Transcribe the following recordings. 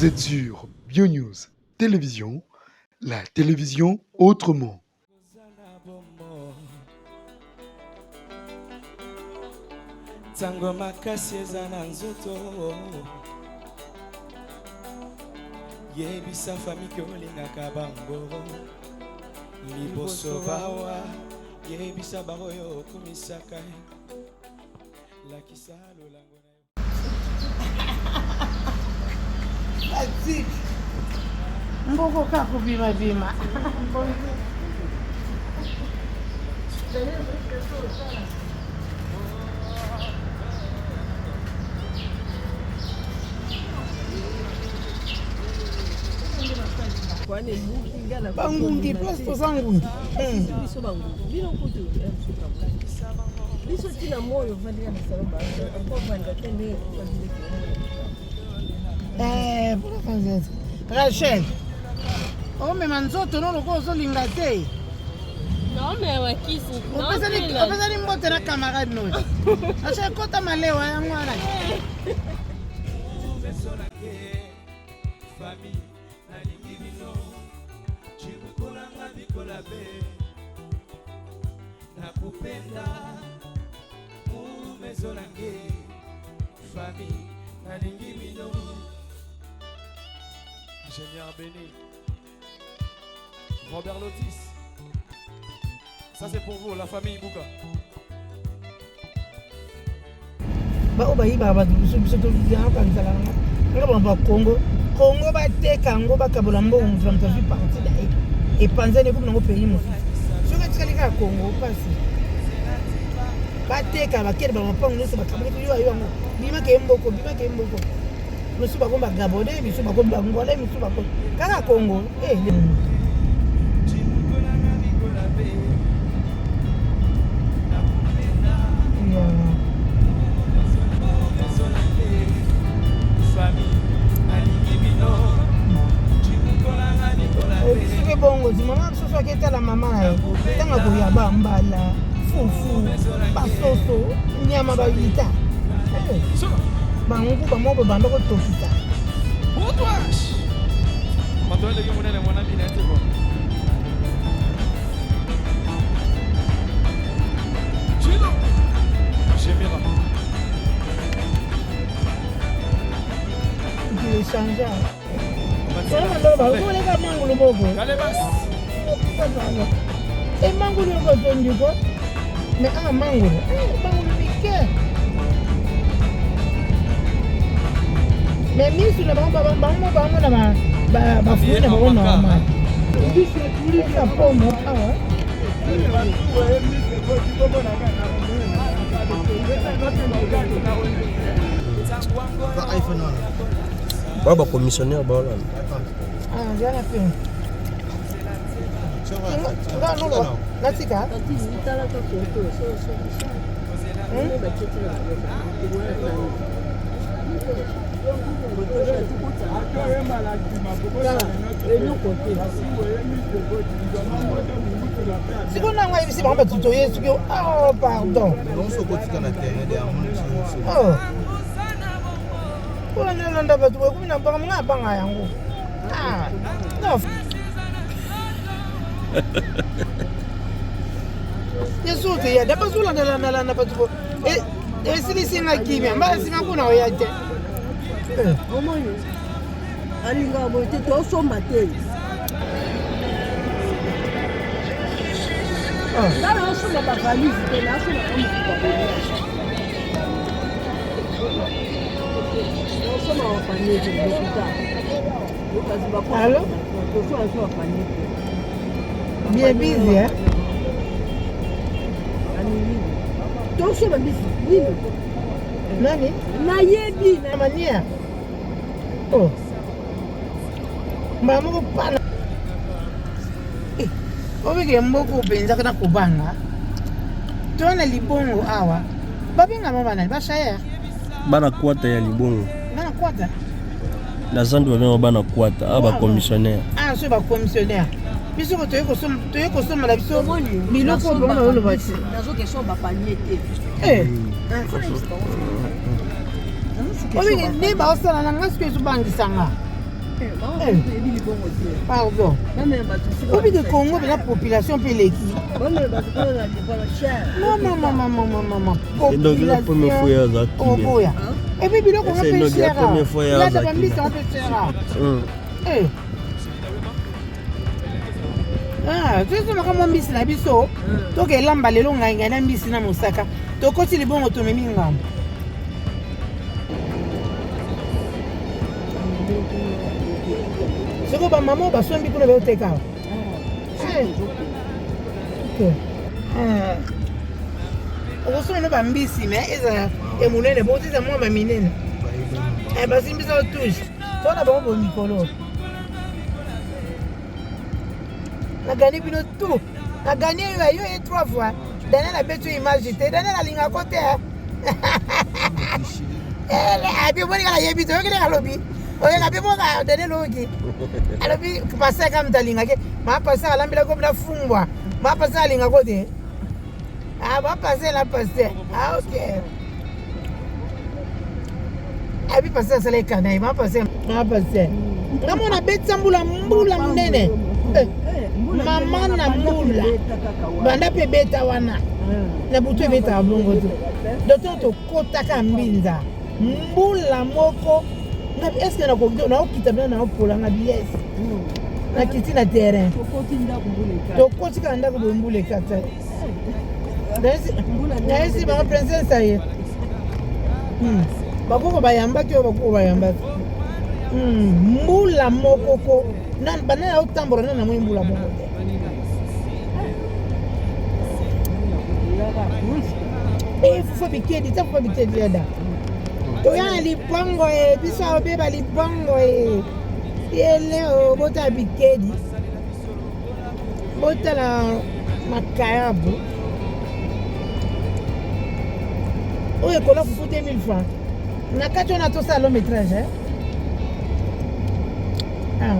Vous êtes sur BioNews Télévision, la télévision autrement. Ntango makasi eza na nzoto yebisa fami ke olingaka bango liboso bawa yebisa bango oyo okumisaka lakisa lolango na yo Patrick mboko kaka kobimabima bangungi place toza ngungi hmm. biso bangungi bino kutu eh, biso ntina moi ovandi na misalo ovanda te ndenge eh, rachel omema nzoto no lokola ozolinga te opesani mbote na camarade no rachel kota malewa yango wana Nalingi bino chibukolanga bikola be nakupenda mumezolange famille nalingi bino Ingénieur Béni Robert Lotis Ça c'est pour vous, la famille Ibuka. Baoyo bayibaka bato biso biso toyaka nzala nanga nga bango ba Congo Congo bateka yango bakabola mbongo moto na moto azwi parti na ye epanzani ekomi nango pays mosusu soki etikali kaka Congo mpasi bateka bakende bamapango nyonso bakaboli yo ayo yango bimaka ye mboko bimaka ye mboko misusu bakomi ba gabonais misusu bakomi ba angolais misusu bakomi kaka congo eh, soki bongo ti mama mosusu aketala mama na ye ntango akoya bambala fufu basoso nyama bayita eh. Banguba moko babanda kotokisa. Echange. Bakoleka mangulu moko. E mangulu yoko tondi ko. Mais ah mangulu, eh mangulu mike. Mais misu na bango bango bango na ba ba ba fruits na bango normal. Eza pomo awa. iPhone wana. Ba ba commissionnaire ba wana. Ah, nzala pe. Nga nolo natika. Sikoyo nango ayebisi bango bato toye soki oh pardon. Oh. Kolandalanda bato boye komi na mpaka nga abanga yango. Ah, non. Yesu te ya daba zolandalandalanda bato bo esilisi nga kimia mbala nsima kuna oya te. Omoni alingaka boye te tosomba te. Nga nasomba bavalise te nasomba bamotuka kolia. Allô? Bien busy, hein? tosomba mbisi nini Nani? nayebi Na mania. Oh. Mbala moko pana. Eh, obike mboko mpenza na kobanga. To na libongo awa. Babengama banani? Bashayere. Bana kwata ya libongo. Bana kwata. Na zandu babengama bana kwata, awa ba commissionnaire. Ah, so ba commissionnaire. Biso ko toye kosomba toye kosomba na biso biloko bango bazoloba ti. Nazoke somba panier te. Eh. Obike nde baosala na nga soki ezobangisa nga. Eh. Pardon. Obi de Congo mpenza population mpe eleki. Non, non, non, non, non, non, non. Population oboya. Et puis biloko ngo mpe cher. Lata bambisi yango mpe cher. Eh. Ah, tozomaka mwa mbisi na biso tokelamba lelo ngai ngai na mbisi na mosaka tokoti libongo tomemi ngambo. Soko bamama oyo basombi kuna bayoteka awa. Okosomba no bambisi me ezala ya monene bo eza mwa baminene basimbisa touche to na bango boye mikolo nagani bino tout nagani yo yo ye trois fois. Daniel abeti yo image te. Daniel alingaka ko te. Abi omoni kaka yebi te, oyoki ndenge alobi. Oyoki abi moka Daniel oyoki. Alobi pasteur kaka moto alingaki. Ma pasteur alambela ko na fumbwa. Ma pasteur alingaka ko te. Ah ma pasteur la pasteur. Ah ok. Abi pasteur asala ekana ye ma pasteur. Ma pasteur. Nga mona abetisa mbula mbula monene. Eh, mama na mbula banda mpe ebeta wana na butu ebetaka bongo te. Docteur tokotaka mbinza mbula moko ngabi eske naokita mpena naopola ngabi yes nakiti na terrain tokoti kaka ndako boye mbula ekata nayesi bango princesse aye bakoko bayambaki oyo bakoko bayambaki mbula moko ko banda na otambola na namoni mbula moko te. Fufa bikedi ta fufa bikedi yada toya na libongo e biso obeba libongo e yele o botala bikedi botala makayabu oyo ekola fufu 2000 francs na kati wana tosala long métrage eh? Ah,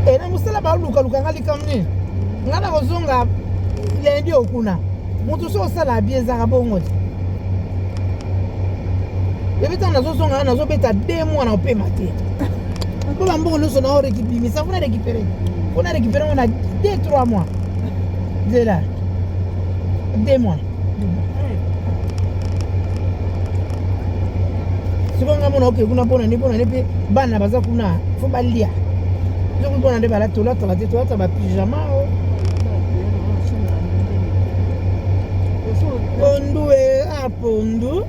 e na mosala balukaluka nga likambo nini nga na kozonga lendi okuna moto so osala bien ezalaka bongo te ebi ntango nazozonga nga nazobeta de mois na opema te mpo bambongo nyonso na orekibimisa mpona récupere mpona récupere ngo na 2 3 mois nzela 2 mois. Sikoyo nga mona oke kuna mpona nini mpona nini mpe bana baza kuna fo balia soki mpona nde bala tolataka te tolata bapijama o pondu e a pondu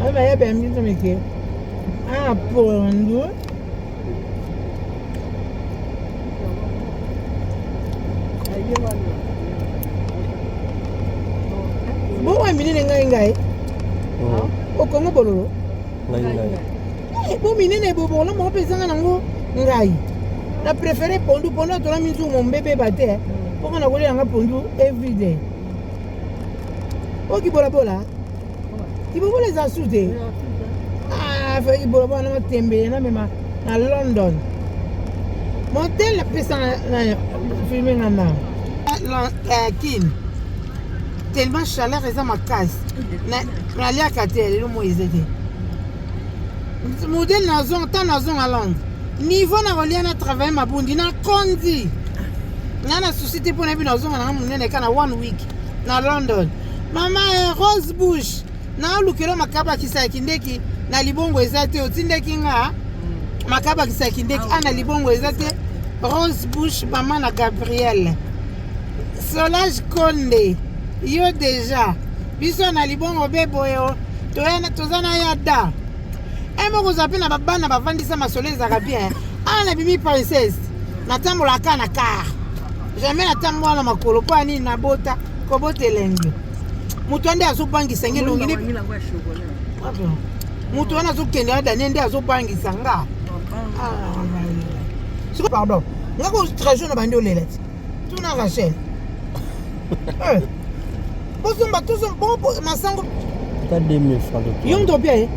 ayo bayebe ya minso mike a pondu. Bongo ya minene ngai ngai okongo bololo bo minene bobola moko mpe ezanga nango ngai na préféré pondu pondu atola minzu mombebeba te mpo nga nakolia yanga pondu everyday. Oyo kibolabola kibobola eza su te. Ah, fa kibolabola na matembele namema na London modele apesa na filme nga na kin tellement chaleur eza makasi naliaka te lelo moi eza te modele nazonga ntango nazonga Londres niveau na kolia na travaille mabundi na kondi nga na susi te mpo nayebi nazonga nanga monene ka na one week na London. Mama Rose Bush naolukelo makaba akisa ya kindeki na libongo eza te otindaki nga makaba akisa ya kindeki a na libongo eza te. Rose Bush mama na Gabriel Solange Konde yo deja biso na libongo be boyo toza na ya da e moko ozala mpe na babana bavandisa masolo ezalaka bien. Awa nabimi princesse natambolaka na car jamais natambola na makolo mpo ya nini nabota kobota elengi moto wana nde azobangisa nge elongi nde moto wana azokende ya Daniel nde azobangisa nga. Siko pardon nga ko trajet na bandi olela ti tuna Rachel. Bosomba tosomba masango ata 2000 francs yo moto opia ye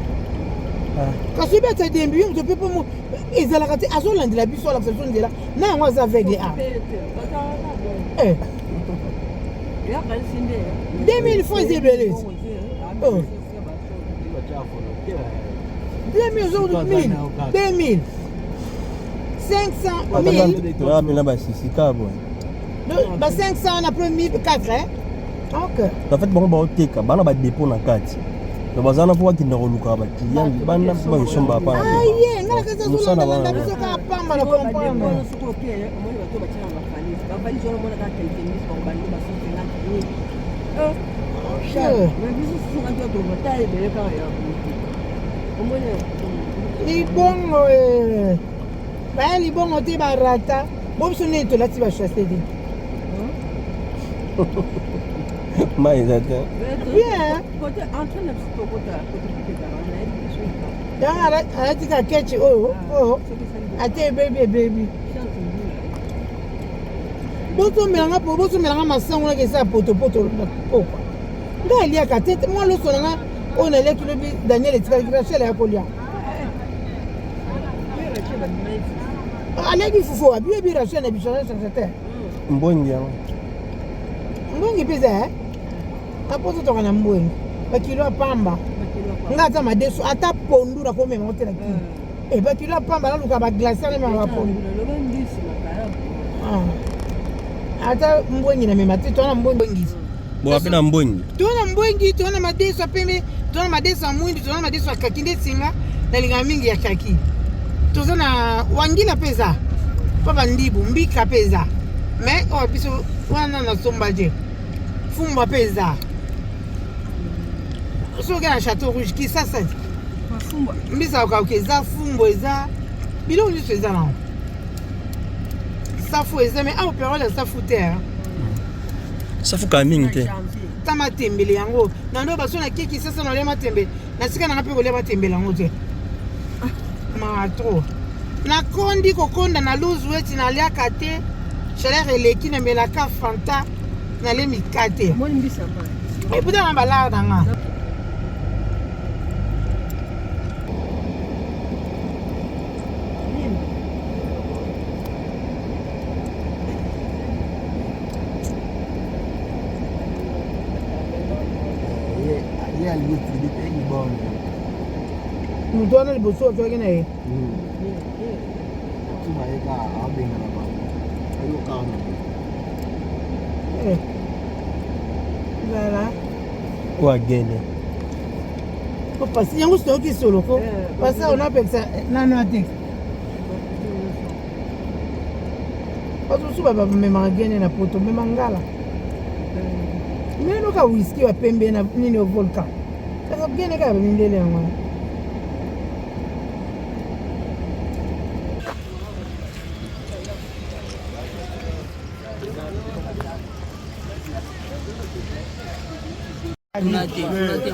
kasi oyebi ata dembi yo moto opia mpo ezalaka te azolandela biso alakisa biso nzela na yango aza aveugle a 2000 francs eza ebele. Oh. 2000 ozo 1000 2000 500 1000 Toya mpena basisika boye. Ba 500 na premier 4 hein? Ok. En fait bango baoteka bana badepot na kati, donc baza na mpo bakenda koluka baclient libanda mpo bakosomba pa. Aye nga nakasi Mosala azolandalanda wana. biso kaka pamba na comprendre. Soki oke, omoni bato batiaka bavalise, bavalise wana omonaka quelque mbisi bango bandi ba 150 000. Mais biso 150 tobata ebele kaka ya motu omoni. Libongo eh. Baya libongo te, barata bo biso nini, tolati bachasse te. Mai eza te. Bien. Kote entre na biso tokota kote koketaka, nayebi biso. Yango alati ka kechi oyo oyo ate ebebi ebebi. Bosomelanga po bosomelanga masango naka eza ya potopoto na pokwa. Ngai aliaka te mwa loso na nga oyo naliaki lobi. Daniel etikalaki, Rachel aya kolia, aliaki fufu. Wabi yebi Rachel na bichange change te. Mbongi yango. Mbongi mpe eza na poso, toka na mbwengi bakilo ya pamba. Nga ata madesu, ata pondu nakomema ngo te na kini. E bakilo ya pamba, naluka baglacier, namema bapondu. Ah. Ata mbwengi namema te, toa na mbwengi. Boka mpe na mbongi. Toa na mbwengi, toa na madesu ya pembe, toa na madesu ya mwindu, toa na madesu ya kaki. Nde singa nalingaka mingi ya kaki. Toza na wangila mpe eza mpo bandibu mbika mpe eza, mais oyo biso wana nasomba te. Fumbwa mpe eza. Soki na Chateau Rouge, Kisasa, mbisa okauka eza, fumbwa eza, biloko nyonso eza nango. Safu eza, mais awa période ya safu te, hein. Safu kaka mingi te. Ta matembele yango na ndo baso na keki sasa nalia matembele na sika nanga mpe kolia matembele yango te maa trop. Nakondi kokonda na lose weti, naliaka te, chaleur eleki, namelaka Fanta, nalemika te. Eputa na balare na nga. Ye alingi crédit te libongo. Moto wana liboso azwaki na ye. Tuma ye kaka abengana bango, ayokaka na Eh. Voilà. Oyo agene. Po pasi yango soki soloko pasi onapekisa nano ate. Bato mosusu bamemaka gene na poto, mema ngala menoka whisky ya pembe na nini, volcan. Kaka gene kaka mindele yango wana.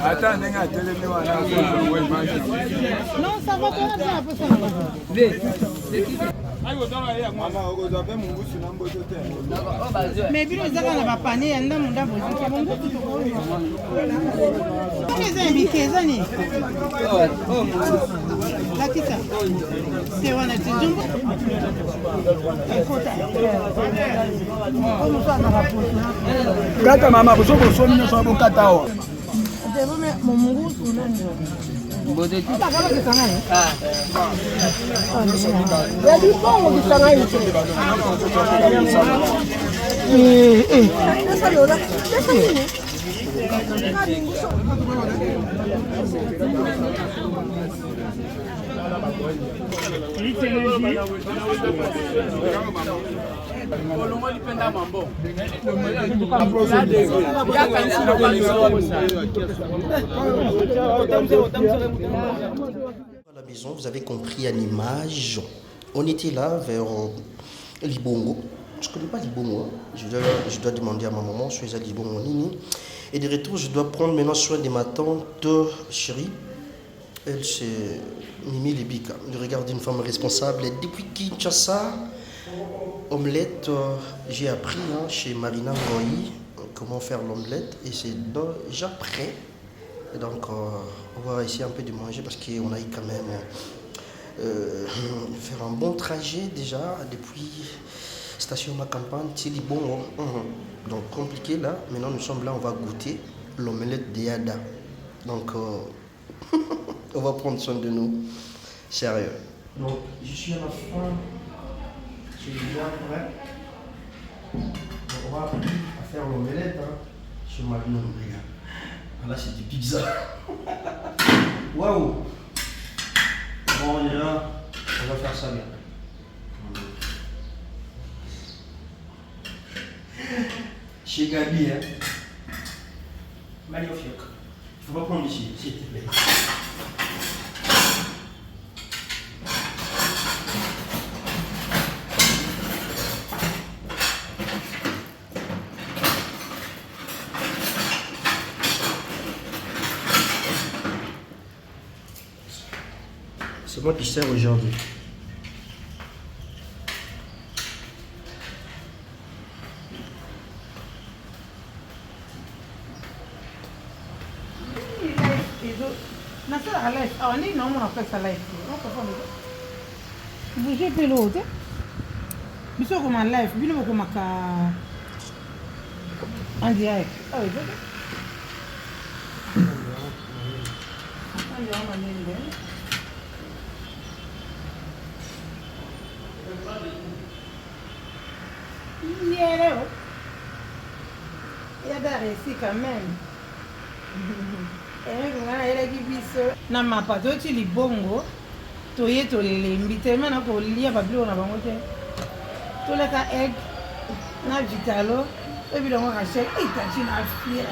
Ata ndenge atelemi wana. Non, ça va, tona biso na posa na bango. Mama, okozwa mpe mongusu na mboto te. Mais bino eza kaka na bapane ya ndambo ndambo, eziki bongutu tokoywa eza ya mike, eza nini? Lakisa te wana te jumbo ekota oyo mosu azaka poto. Kata mama, boso bosomi nyonso bokata awa. Mongusu nani bakabakisa ngai ya libongo kisanga ye te. Eh, eh. À la maison, vous avez compris à l'image, on était là vers Libongo. Je ne connais pas Libongo, hein. Je dois demander à ma maman, je suis à Libongo Nini. Et de retour, je dois prendre maintenant soin de ma tante chérie. Elle, c'est Mimi Libika. Je regarde une femme responsable. Et depuis Kinshasa, omelette, j'ai appris, hein, chez Marina Ngoyi comment faire l'omelette. Et c'est déjà prêt. Et donc, on va essayer un peu de manger parce qu'on a eu quand même faire un bon trajet déjà depuis station Ma Campagne, Tilibongo. Donc, compliqué là. Maintenant, nous sommes là, on va goûter l'omelette de Yada. Donc, on va prendre soin de nous. Sérieux. Donc, je suis à la fin. Je suis déjà prêt. Donc, on va apprendre à faire l'omelette. Hein, chez Magnum, les gars. Ah, là, c'est du pizza. Waouh! Bon, déjà, on va faire ça bien. Chez Gabi, hein. Magnifique. Il faut pas prendre ici, s'il te plaît. C'est moi qui sers aujourd'hui. Nasalaka life awa ndenge naomona kopesa life bouge mpe eloko te. Biso okoma life, bino bokomaka en direct. Awa eza te en direct manende. Yeleo yada réussi quand même. Eloko nga nayelaki biso na mapa, toti libongo, toye tolembi tellement na kolia babiloko na bango te. Tolaka egg na vitalo oyo bilongo Rachel etati na fiere.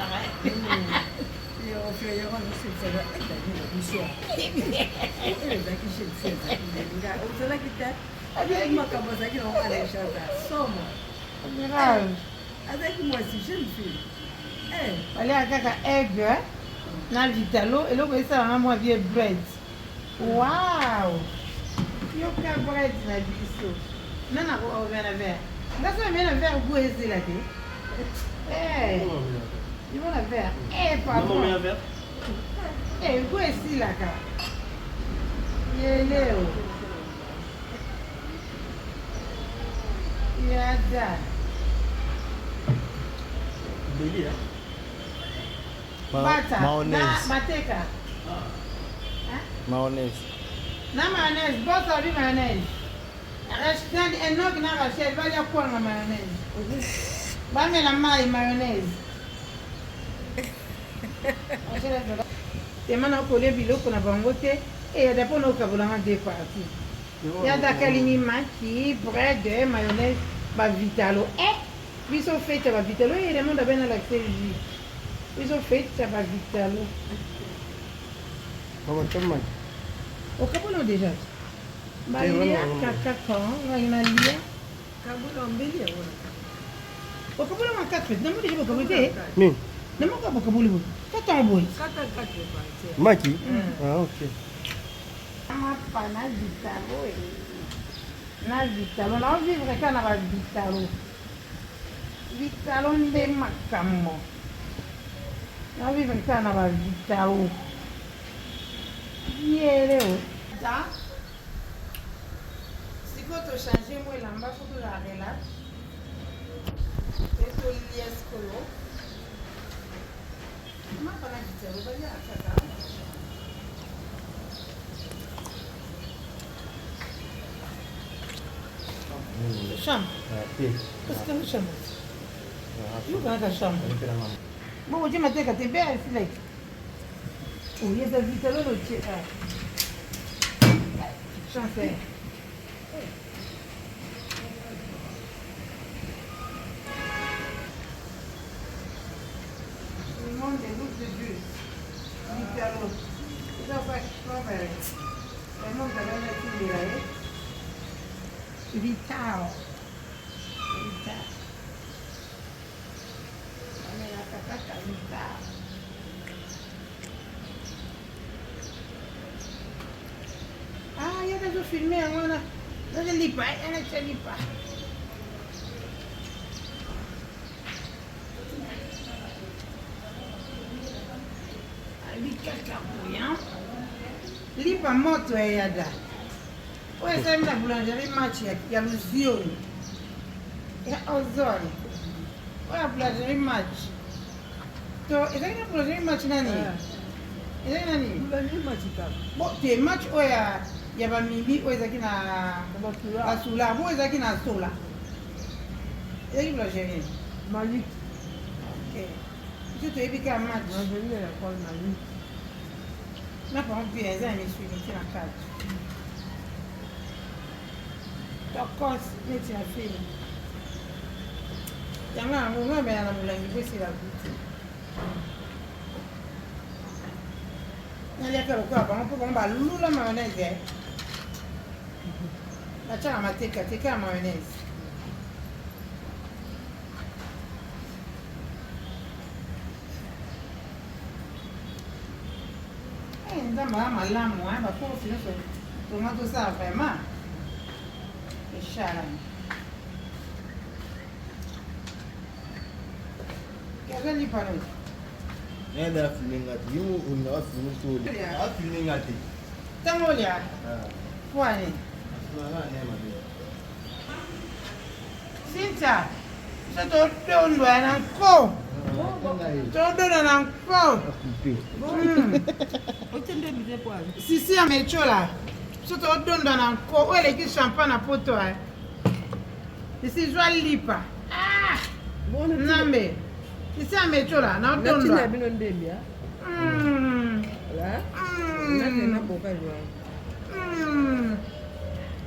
Makambo azalaki na wana somo. Grave. Azalaki mwasi jeune fille. Baliaka kaka egg na vitalo. Eloko esalanga mwa vie bread. Wow, yoka bread na biso nana omea na verre. Nga so omea na verre gu ezela te. Yo na verre, pardon, gu esilaka yeleo yada. Beli, hein? Bata. Mayonnaise. Na mateka. Mayonnaise. Na mayonnaise, boss abi mayonnaise. Rachel, Enoch na Rachel balia kwanga mayonnaise, bamela mai mayonnaise. Tema na kolia biloko na bango te. Eyada mpona okabolanga deux parties. Yadaka alingi maki, bread, mayonnaise, bavitalo. Biso fete ya bavitalo eyele monde abe nalakisa jus. Biso fete ya bavitalo. Maman, tu maki. Okabola déjà, baliaka kaka ngai nalia. Kabola mbeli yango. Okabola ma 4 namo déjà bokaboli te. Nini? Namoka bokaboli boye, katango boye. Kata quatre parties. Maki? Ah, ok. Mapa na vitalo, na vitalo naovivre kaka na bavitalo. Vitalo nde makambo, naovivre kaka na bavitalo yeleo ta. Sikoyo tochange mo elamba fo tozala relax te, tolia sikoyo mapa na vitalo baliaka kaka. Chambre. Parce chambre yokaka chambre bongo tie mateka te be asilaki oyeza vitalo notie chance. Le monde des loups de Dieu. Vitalo. Eza kwa strawberry. Le monde azalaki tindela ye. Vitao. Vitao. Bamelaka kaka vitao. Ah, yaka azofilme yango wana. Naza lipa, yana tia lipa. Ali kaka boye. Lipa moto eyada. Oyo esalemi na boulangerie Match ya Luzioni. Ya Ozone. Oyo ya boulangerie Match. To ezalaki na boulangerie Match nani? Ezali na nini? Bo te match oyo ya ya ba mimi oyo ezalaki na basula bo ezalaki na sola. Ezalaki boulangerie. Malik. Ok. Biso toyebi kaka match. Boulangerie ya kwa Malik. Na bango mpe eza na misuni te na kati. Tokos neti na film. Yango yango nga mela na molangi mpo esila goût. Naliaka lokola bango mpo bango balula mayonnaise eh. Batiaka mateka teka ya mayonnaise. Eh, Nzambe aza malamu hein, ba courses nyonso tonga tosala vraiment eshalami. Kaza lipa no. Nani afilme nga te? Yo olingaka afilme to olia? Afilme nga te. Ntango olia? Pwani. Cynthia, biso todondwa na nko. Todondwa na nko. Sisi ya mechola. Biso todondwa na nko. Oyo eleki champagne na poto. Sisi zwa lipa. Ah! Nzambe. Sisi ya mechola na odondwa. Natinda bino ndembi.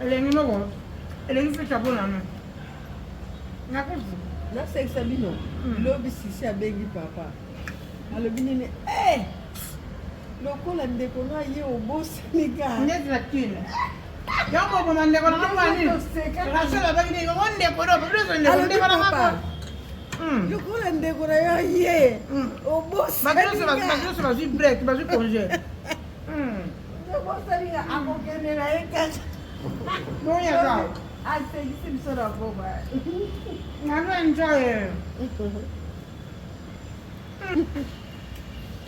Elengi moko. Elengi mpe chapeau na no. Nakufi. Nasekisa bino. Lobi sisi abengi papa. Alobi nini? Eh! Lokola ndeko na ye obosani ka. Neti na kine. Yango boboma ndeko na nga nini? Rachel abaki nini? O ndeko no, biso ndeko ndeko na nga. Lokola ndeko na yo ye obosani ka. Bato nyonso bazwi break, bazwi congé. Obosani ka akokende na ye kaka. Boyaka. Asekisi biso na boma. Nazo enjoy.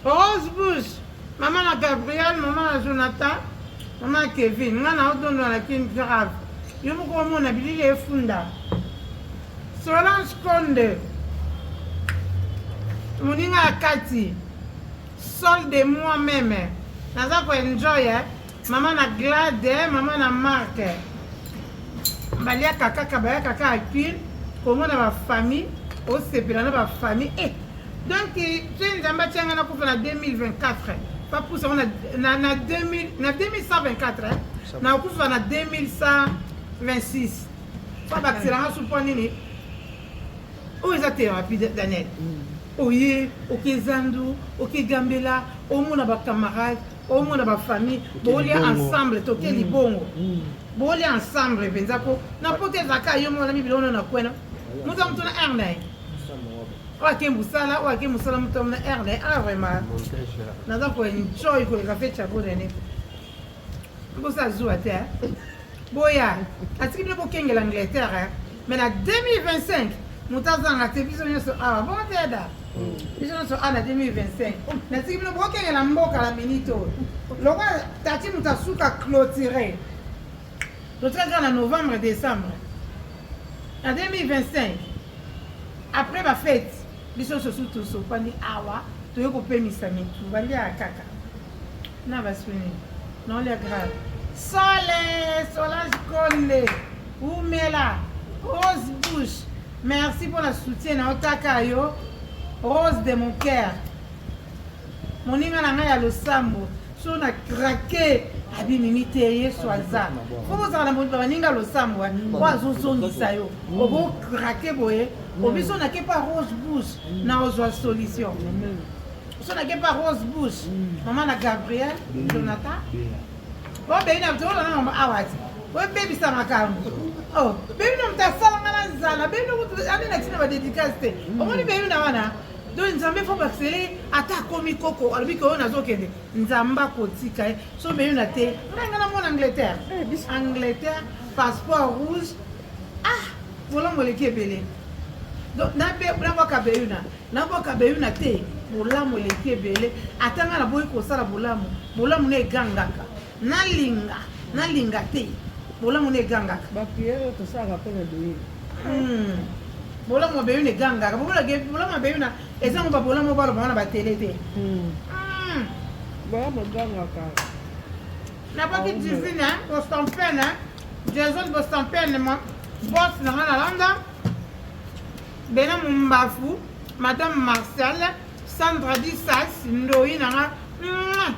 Rose Bush, mama na Gabriel, mama na Jonathan, mama na Kevin, nga na odondo na kin grave. Yo moko omona bilili efunda. Solange Konde, moninga ya kati, sol de moi-même. Naza ko enjoy eh. Mama na Glade, mama na Marc. Baliaka kaka bayaka kaka kin komona ba famille osepela na ba famille eh donc soki nzambe atia ngai nakufa na 2024 bapusa ngo na, na, 2000, na 2124 eh? Nakufa na 2126 fa bakisela nga su mpo nini oyo eza thérapie Daniel. Oye oke zandu oke gambela omona bacamarade omona bafamille bolia ensemble toke libongo bolia ensemble mpenza po na poto ezalaka yo mona mibili ono na kwena moto ya moto na aire na ye oyo ake mosala oyo ake mosala moto na aire na ye. Ah vraiment naza koenjoy koleka fe chabonene mposa zuwa te boya atiki bino bokengela Angleterre mais na 2025 moto azanga te biso nyonso awa bongo te ada biso nyonso awa na 2025 natiki bino bokengela mboka na minute oyo lokola tati moto asuka clôturé totika kaka na novembre décembre na 2025 après bafete biso nyonso su tosopani awa toye kopemisa mitu baliaka kaka na basuni naolia grave. Sole Solange Konde umela Rose Bush, merci pour la soutien na otaka yo Rose de mon cœur moninga na ngai ya losambo so na craqué abimimi te Yesu aza fo bozala na baninga losambo oyo azozongisa yo obokrake boye obiso nake pa Rose Bush na ozwa solution so nake pa Rose Bush mama na Gabriel Jonathan obeyi na tolona mama awa ti oyebebisa makambo bebi na moto asalanga na nzala bebi ane na ntina badédicace te omoni bebi na wana donc nzambe fo bakisele ata akomi koko alobi ke oyo nazokende nzambe akotika ye so bebi na te ngai nga namona Angleterre Angleterre passeport rouge ah bolamu eleki ebele donc nabwaka beyuna nabwaka beyuna te bolamu eleki ebele ata ngai naboyi kosala bolamu bolamu na egangaka nalinga nalinga te bolamu na egangaka bapriere oyo tosalaka mpona beyuna bolamu ya beyuna egangaka bolamu ya beyuna ezango babolamu baloba wana batele te. Baya bogangaka. Nabaki divine bostampene Jason bostampene boss na nga na London Bena Mumbafu Madame Marcel Sandra Disas ndoyi na nga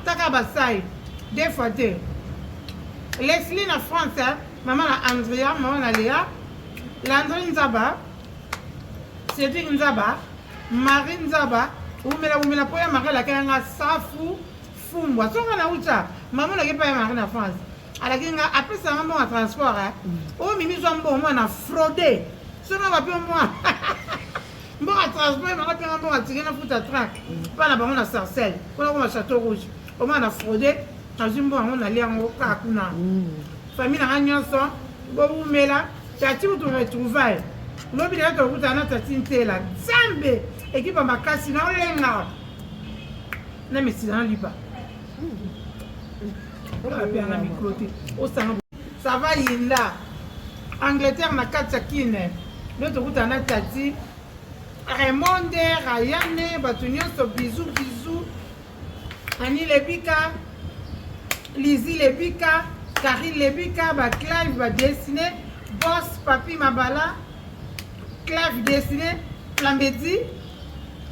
taka basai deux fois te Leslie na France mama na Andrea mama na Lea Landry Nzaba Cédric Nzaba Marie Nzaba wumela wumela po ya Marie alakela nga safu fumbwa soki nga nauta mama olaki epai ya Marie na France alaki nga apesa nga mbongo ya transport eh. Oyo mimi zwa mbongo mwana fraude soki nga bape mwa mbongo ya transport mama mpe nga mbongo atike na futa train mpa na bango na sarcelle kuna koma chateau rouge omwana na fraude nazwi mbongo yango nalia yango kaka kuna famille na nga nyonso bowumela tati kutu retrouvaille lobi deja tokutana na tati ntela nzambe ekipa makasi na olenga na mesila na lipa na mikro te osanga ça va yinda angleterre na kati ya kine nde tokutana na tati raymonde rayane bato nyonso bizu bizu Annie Lebika, Lizzie Lebika, Karine Lebika, ba Clive ba dessiner, Boss Papi Mabala, Clive dessiner, Flambedi,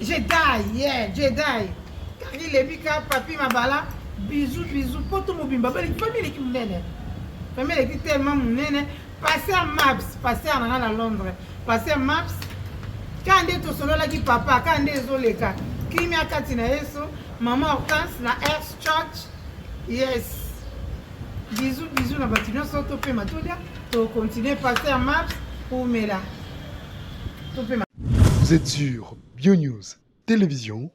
Jedi, yeah, Jedi. Karine Lebika, Papi Mabala, bisous bisous, poto mobimba, baleki famille eleki monene. Famille eleki tellement monene. Passer Maps, passer na nga na Londres. Passer Maps, kaka nde tosololaki papa, kaka nde ezoleka. Kimia kati na Yesu, Maman Hortense na Earth Church. Yes. Bisous bisous na bato nyonso topema tolia, to continuer Passer Maps umela. Topema. Vous êtes sur BioNews Télévision,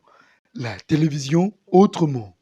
la télévision autrement.